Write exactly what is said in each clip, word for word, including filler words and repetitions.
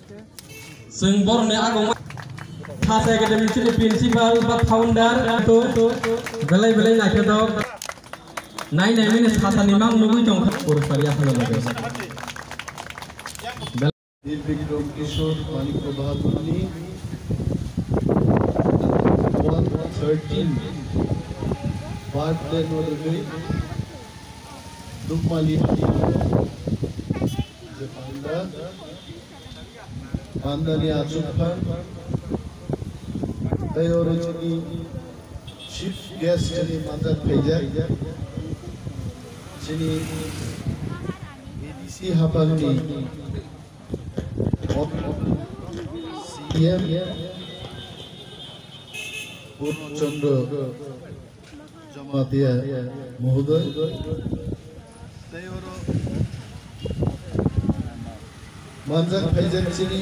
Chwng borokni agongma Khasi Academy chini principal ba founder to belai belai naikhe dok. Nai nai mini sasani mang nugui tongkha. Purusari akhana loge. Bir Bikram Kishore Manikya Bahadurni one thirteen birthday no rwgwi Dukmali je panda Mandani achukpha, tei oro chini chief guest chini manjak phaijak, chini A D C haphangni C E M Purno Chandra Jamatia Mohodoy. Tei oro manjak phaijak chini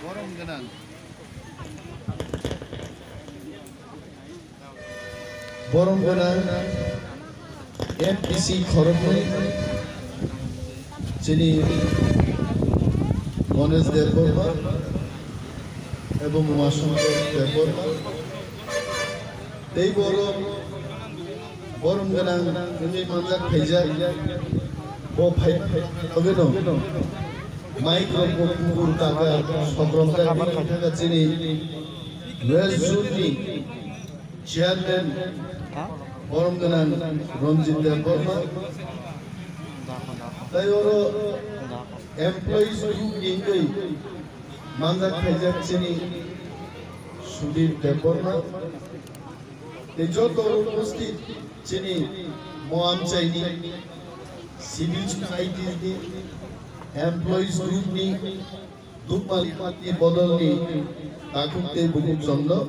borom gwnang, borom gwnang M P C khoroknwi chini Ganesh Debbarma ebong Umashankar Debbarma. Tei borok borom gwnang wngwi manjak phaijak. Bo phai, phai, phai, mic rok bo kubur taka, sokrom jak, bini thaka chini West Zone ni chairman borom gwnang Ranjit Debbarma. Tei oro employees group ni wngwi manjak phaijak chini Sudhir Debbarma. Tei joto upasthit chini mo amchaini civil society ni employees group ni Dukmali party bodol ni takhuk tei bukhuk jongno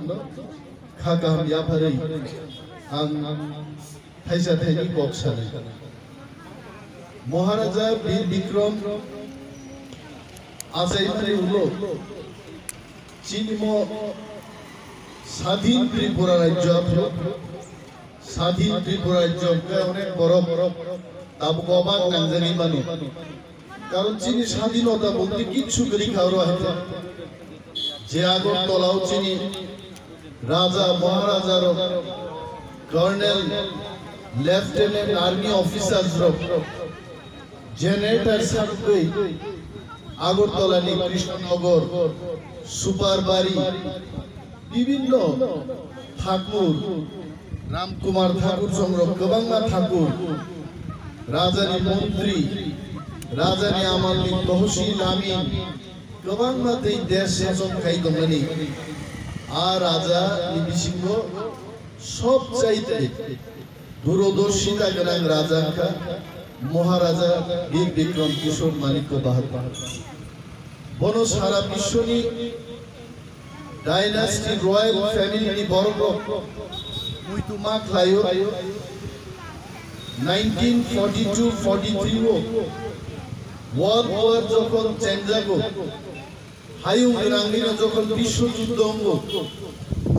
kha kaham yapharwi ang thaisa thaini kok sanai. Maharaja Bir Bikram achaimani ulo chini mo Sadhin Tripura Rajyo aphuru, Sadhin Tripura Rajyo hwnkhe onek borok tabuk obak nangjagwi mano. Karon chini sadhinota bwlwi kichu kwrwi kha oro hai. Je Agartala o chini Raja Maharaja rok, Colonel, Lieutenant Army officers rok generator sakwi Agartala ni Krishnanagar, Suparbari, bibinno Thakur, Ram Kumar Thakur song rok kwbangma Thakur, Raja ni montri, Raja ni amal ni tohsil amin, kwbangma tei desh sachon khai tongmani a raja ni bisingo sobchaite durodorshita gwnang raja wngkha Maharaja Bir Bikram Kishore Manikya Bahadur. Bono sara biswoni dynasty, royal family ni borok rok muitu ma khlaio. Nineteen forty-two forty-three o World War jokhon chengjago, hayung gwnangwino jokhon biswojuddo wngo,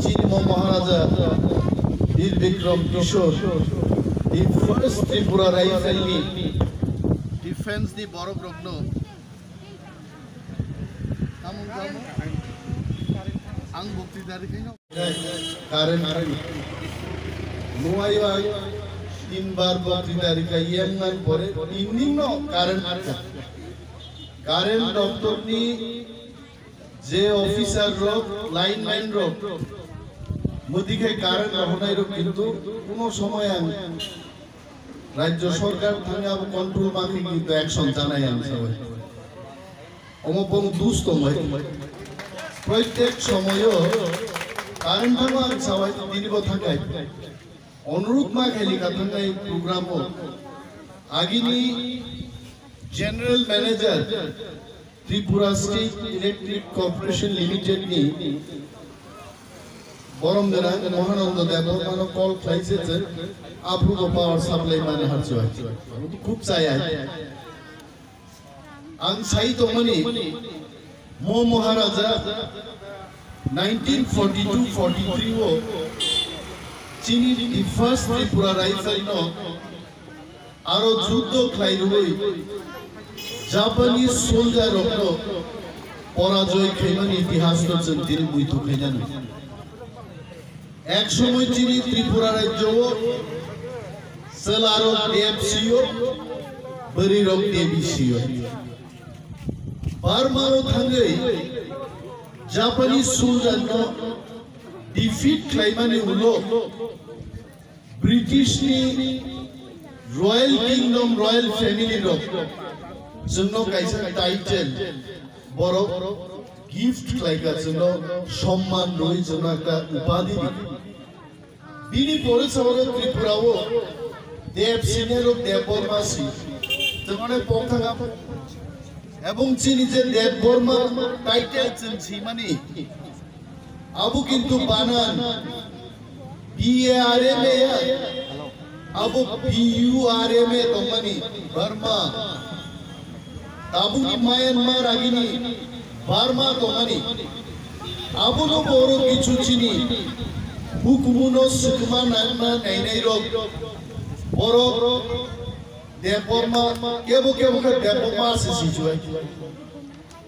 chini mo Maharaja Bir Bikram Kishore, the first Tripura Rifle ni defense ni borok rokno Tamo, tamo. Ang bokti dari khaino. Current, current. Nuayo ang tin bar bokti dari khai yem ngan pore, tin din no current. Current doptor ni je officer rok, lineman rok, mudi khai current rohonai rok kintu kuno somoy ang Rajyo sorkar thangwi abo control ma khe kintu action chanai ang sabai. Omo bono dus tongbai. Proitek somoyo current thangma ang sabai tini bo thakai. Onurudh ma khe lika thangnai program o. Agini General Manager Tripura State Electric Corporation Limited ni borom gwnang Mahananda Debbarmano call khlai se chwng aphugo power supply mani harchuai. Khub chaya. Ang sai tongmani mo Maharaja nineteen forty-two forty-three o chini the first Tripura Rifle no aro juddo khlai rwui Japanese soldier rokno porajoy khaimani itihas no chwng tini muitu khainani. Ek somoi chini Tripura rajyo o chwla rok dep sio, bwrwi rok debi sio. Burma o thangwi Japanese soldier no defeat khlaimani ulo British ni Royal Kingdom, Royal Family rok chwngno kaisa title borok gift khlaika, chwngno somman rwi chwngno ekta upadhi rikha. Bini pore chwngno Tripura o Deb Sine rok Debbarma si chwngno pokthaka. Ebong chini je Debbarma title chwng simani, abo kintu banan B A R M A ya, abo B U R M A tongmani, Burma. Tabukni Myanmar agini Burma tongmani. Abono borok kichu chini hukumuno swkma nangma nainai rok borok Debbarma, kebo kebo khe Debbarma se sijuai.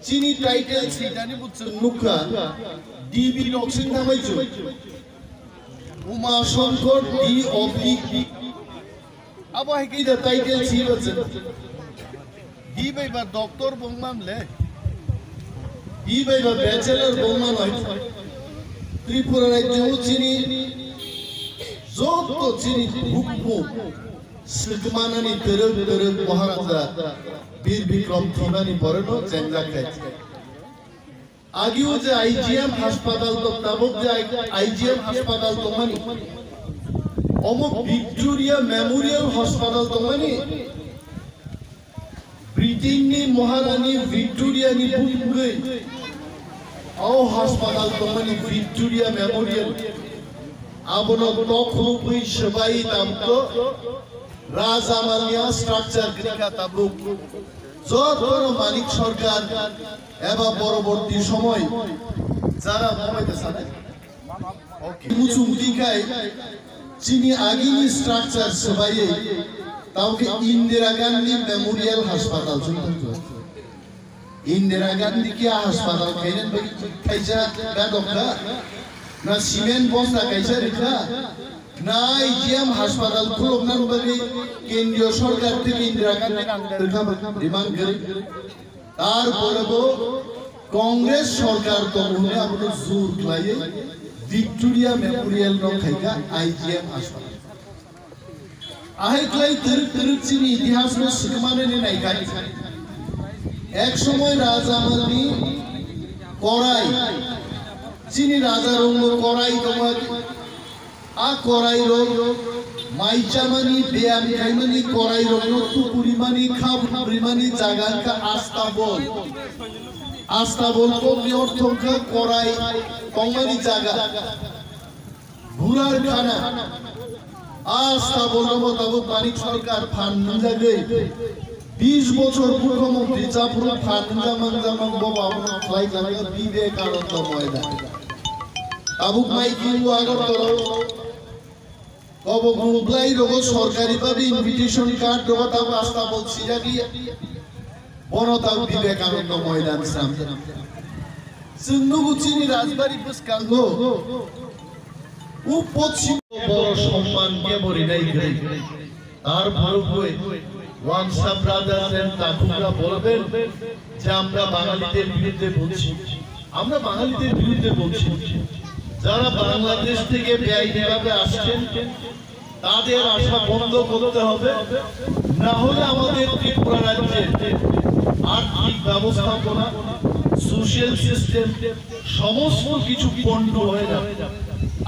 Chini title sinani bo chwng nukha, D B rok sing thamai chwng. Uma Shankar D oblique. Abo hai khe da title si ba chwng. D bai ba doctor bongman le. D bai ba bachelor bongman hai. Tripura rajyo chini joto chini hukmu swkmanani twrwk twrwk Maharaja Bir Bikram thwimani boreno jengjak khe. Agio je I G M hospital tong, tabuk je I G M hospital tongmani, omo Victoria Memorial Hospital tongmani, Britain ni Maharani Victoria ni bumgwi o hospital tongmani Victoria Memorial. Abono tok rubwi swbai tabuk Raja Malya structure grika tabuk. Jotono Manik Sarkar eba poroborti somoy jara mobai de sane. Okay. Muchung tikai chini agini structure swbaiye tauke Indira Gandhi Memorial Hospital chung thangjo. Indira Gandhi kiya hospital kainan bai kaisa gadok kha? Na cement bosta kaisa rikha? Na I G M hospital khulokna bagwi kendriyo sarkar theke Indira Gandhi rikha ba demand gari? Tarpore bo Congress sarkar tong hwnwi abono jur khlaiwi Victoria Memorial no khaikha I G M hospital. Ahai khlai twrwk twrwk chini itihas no swkmani ni naikhai. Ek somoi raja mani korai, chini raja rong no korai tongma, a korai rok mai chamani, beyam khaimani, korai rok no tupuri mani, kha bupri mani jaga wngkha astabol. Astabol kok ni ortho wngkha korai tongmani jaga. Burar khana. Asta bolno bo tabuk Manik Sarkar phan nwngjagwi bis bochor mukhyamantri chaphuru phan nwngjak mangjak mang bo abono khlai jagwi Vivekananda Moidan. Tabuk mai kingo Agartala o kobo bumung bwlai rogo sorkari babe invitation card rogo tabuk asta bol sijagwi. Bono tang Vivekananda Moidan sam. Chwng nugo chini Rajbari bwskango. U pochim boro somman kebo rinai kwrwi. তারপরে ওয়ানসা brothers and তাকুরা বলবেন যে আমরা বাঙালিদের বিরুদ্ধে বলছি, আমরা বাঙালিদের বিরুদ্ধে বলছি। যারা বাংলাদেশ থেকে বেআইনিভাবে আসছেন, তাদের আসা বন্ধ করতে হবে, না হলে আমাদের ত্রিপুরা রাজ্যের আর্থিক ব্যবস্থাপনা, সোশ্যাল সিস্টেম, সমস্ত কিছু পণ্ড হয়ে যাবে।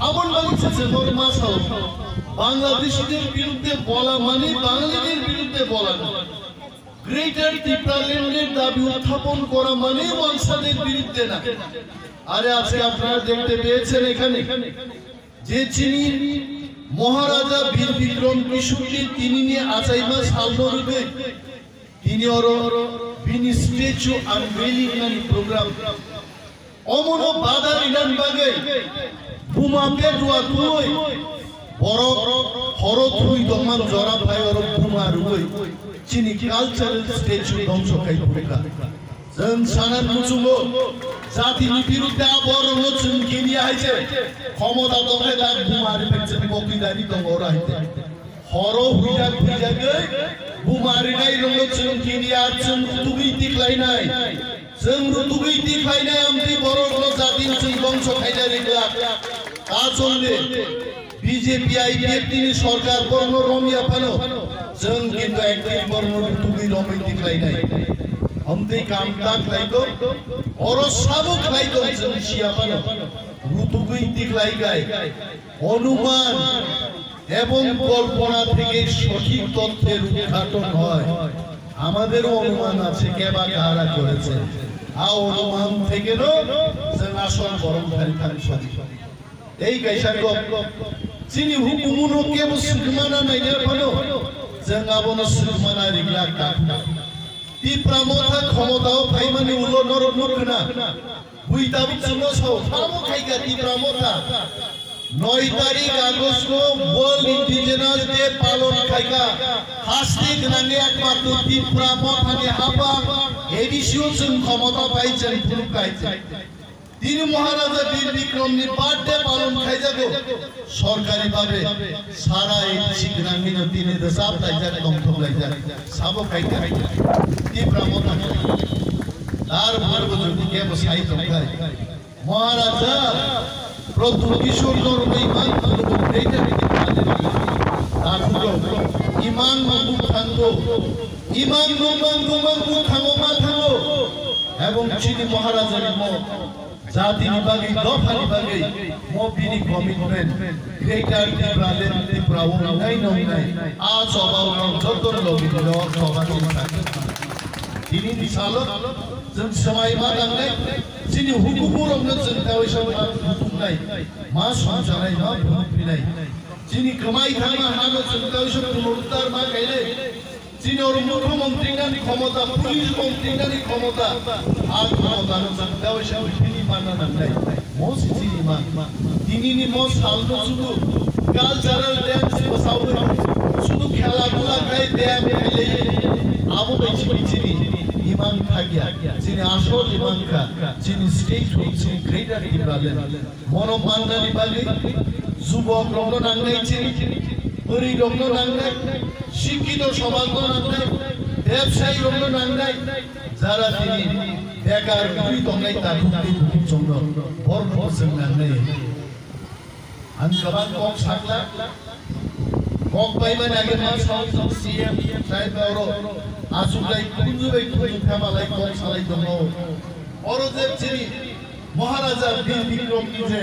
এমন বলছে যে বর্মা সাউথ, বাংলাদেশিদের বিরুদ্ধে বলা মানে বাঙালিদের বিরুদ্ধে বলা নয়। গ্রেটার টিপ্রাল্যান্ডের দাবি উত্থাপন করা মানে ওয়ানসাদের বিরুদ্ধে না। আরে আজকে আপনারা দেখতে পেয়েছেন এখানে যে চিনি মহারাজা বীর বিক্রম কিশোরকে তিনি নিয়ে আচাইমা সালনো রুদে তিনি ওর বিনি স্ট্যাচু আনভেলিং নানি প্রোগ্রাম অমনো বাধা ইনান বাগে বুমা পেটুয়া তুই বড় হর তুই দমান জরা ভাই ওর বুমা রুই Chini cultural statue dongso khai phurikha. Chwng sana muchungo jatini birudde a borokno chwng kini hai se khomota tongkhe da bumari pekchang bokwi dari tongo oro hai se. Horo huijak huijagwi bumari nai rokno chwng kini ar chwng rutugwi tiklainai. Chwng rutugwi tiklainai amtwi borokno jatin chwng dongso khaina rijak. Ta chwngde B J P I P F T ni sorkar borokno romya phano chwng kintu ekdin borokno rutugwi romwi tiklainai. Amtwi kam ta khlai tong, oro sabo khlai tong chwng siya phano rutugwi tiklai gai. অনুমান এবং কল্পনা থেকে সঠিক তথ্যের উদ্ঘাটন হয়। আমাদেরও অনুমান আছে কে বা কারা করেছে। আ অনুমান থেকে no chwng asol borom thani thani sadi. Tei kaisa kok chini hukumuno kebo swkmana naina phano chwng abono swkmana rijak ta. Tipra Motha khomotao phaimani ulo norok no khna. Bui tabuk chwngno sao, tamo khaikha Tipra Motha. Noi tarik August no World Indigenous Day palon khaikha. Haste gwnangwi ekmatro Tipra Mothani haphang A D C o chwng khomota bai chwng phunuk khai. Tini Maharaja Bir Bikramni birthday palon khaijago. Sorkari babe sara A D C gwnangwino tini rwchap laijak, tongthok laijak, sabo khaikha Tipra Motha. Tar pore bo jodi kebo sai tongkhai, Maharaja Pradyut Kishore no rwmwi man phuru bo khaikha. Takhuk rok imang no buk thango, imang nungmang nungmang buk thango ma thango. Ebong chini Maharaja ni mo Jatini bagwi, dophani bagwi, mo bini commitment, Greater Tipraland, Tripura o wngnai nongnai, a choba o nong joto logi dino choba chini sakha. Tini ni salo, chwng swmai ma nangnai, chini hukumu rokno chwng kawi sa ma hutuknai, ma songchanai, ma phunukphinai. Chini kwmai thangma hano chwng kawi sa punoruddhar ma khainai. Chini oro mukhyamantri nani khomota, police mantri nani khomota, a khomota no chwng dawi se phini manna nangnai. Mo si chini man. Tini ni mo sal no sudu cultural dance bwsawi, sudu khela dula khai dance khailai. Abo bai chini chini imang thagya. Chini asol imang kha. Chini state hwn chini Greater Tipraland. Mono mannani bagwi jubok rokno nangnai chini, bwrwi rokno nangnai, sikkito somajno nangnai, bebsayi rokno nangnai, jara tini bekar bwrwi tongnai takhuk tei bukhuk chongno borokno chwng nangnai. Ang kwbang kok sakla, kok paimani age ma sao C M sahibo oro aswk bai khunju bai khunju phemalai kok salai tongo. Oro je chini Maharaja Bir Bikramni je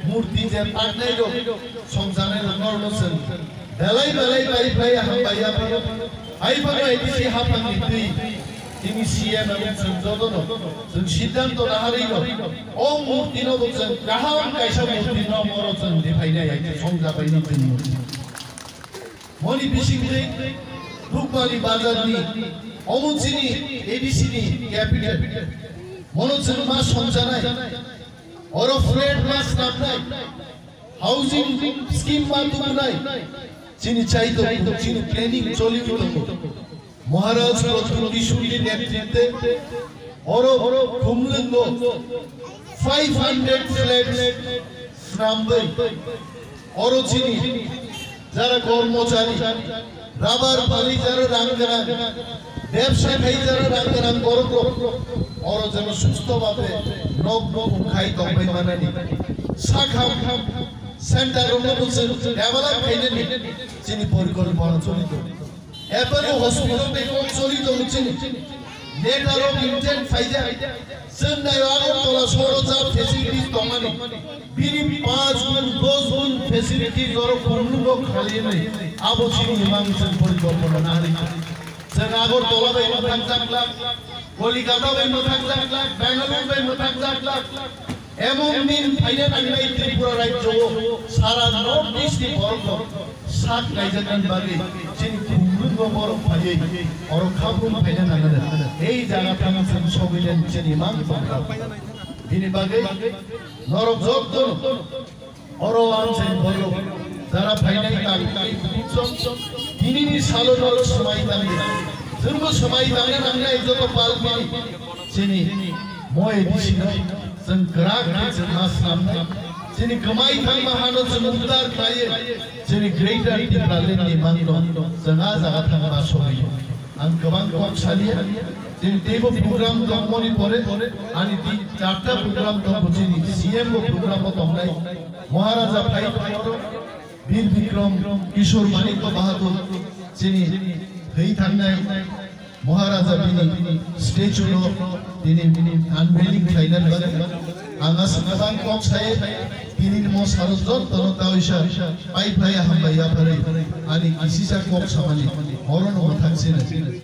murti je taknai rok, songchanai rok norno chwng belai belai bai bai hambai ya phano, hai phano A D C haphangni twi tini C M M chwng jotono chwng siddhanto naharwi no o murti no bo chwng kaham kaisa murti no moro chwng riphainai hai songjabaini chwng murti. Moni bisingtwi Rukmali Bazar ni omo chini A D C ni capital. Mono chwng ma songchanai. Oro flat ma snamnai. Housing scheme ma tubunai. Chini chai tongo, chini planning choli tongo. Maharaj Pradyut Kishore ni netritwe oro Khumlwngo five hundred flats snamwi. Oro chini jara kormochari, rabar phalwi jara rang gwnang, bebsa khai jara rang gwnang borok rok, oro jeno sustho bhabe nok nukhung khai tongbai manani. Sakham center rokno bo chwng develop khainani chini porikolpona choli tongo. Apollo hospital bai kok choli tongo chini. Letter of intent phaijak. Chwng naio Agartala sohoro ja facilities tongmani. Bini panch gun, dos gun facilities oro Khumlwngo khali hinwi. Abo chini imang chwng porikolpona nahari. Chwng Agartala bai mwthang jakla, Kolikata bai mwthang jakla, Bangalore bai mwthang jakla. Emon din phaina nangnai Tripura rajyo o sara North East ni borok rok sak naijaknani bagwi chini Khumlwngo borok phaiwi oro khabrung phaina nangnai. Ei jaga thangwi chwng sogwi le chini mang tongkha. Bini bagwi norok joto oro ang chini borok jara phainai tang tini ni salo norok swmai tangdi. Chwngbo swmai tangna nangnai joto pal bini chini mo A D C no chwng kwrak khe chwng ma swnamnai. Chini kwmai thangma hano chwng uddar khlaiwi chini Greater Tipraland ni mangno chwng a jaga thangma sogwi. Ang kwbang kok saliya. Chini teibo program tongmoni pore ani di charta program tongo, chini C M bo program o tongnai. Maharaja phai tongmoro Bir Bikram Kishore Manikya Bahadur chini thwi thangnai Maharaja bini statue no tini unveiling khlaina bagwi ang aswk kwbang kok sai tini mo salo jotto no taoisa pai phlai hambai yapharwi ani kisisa kok samani horo no mwthang sinai.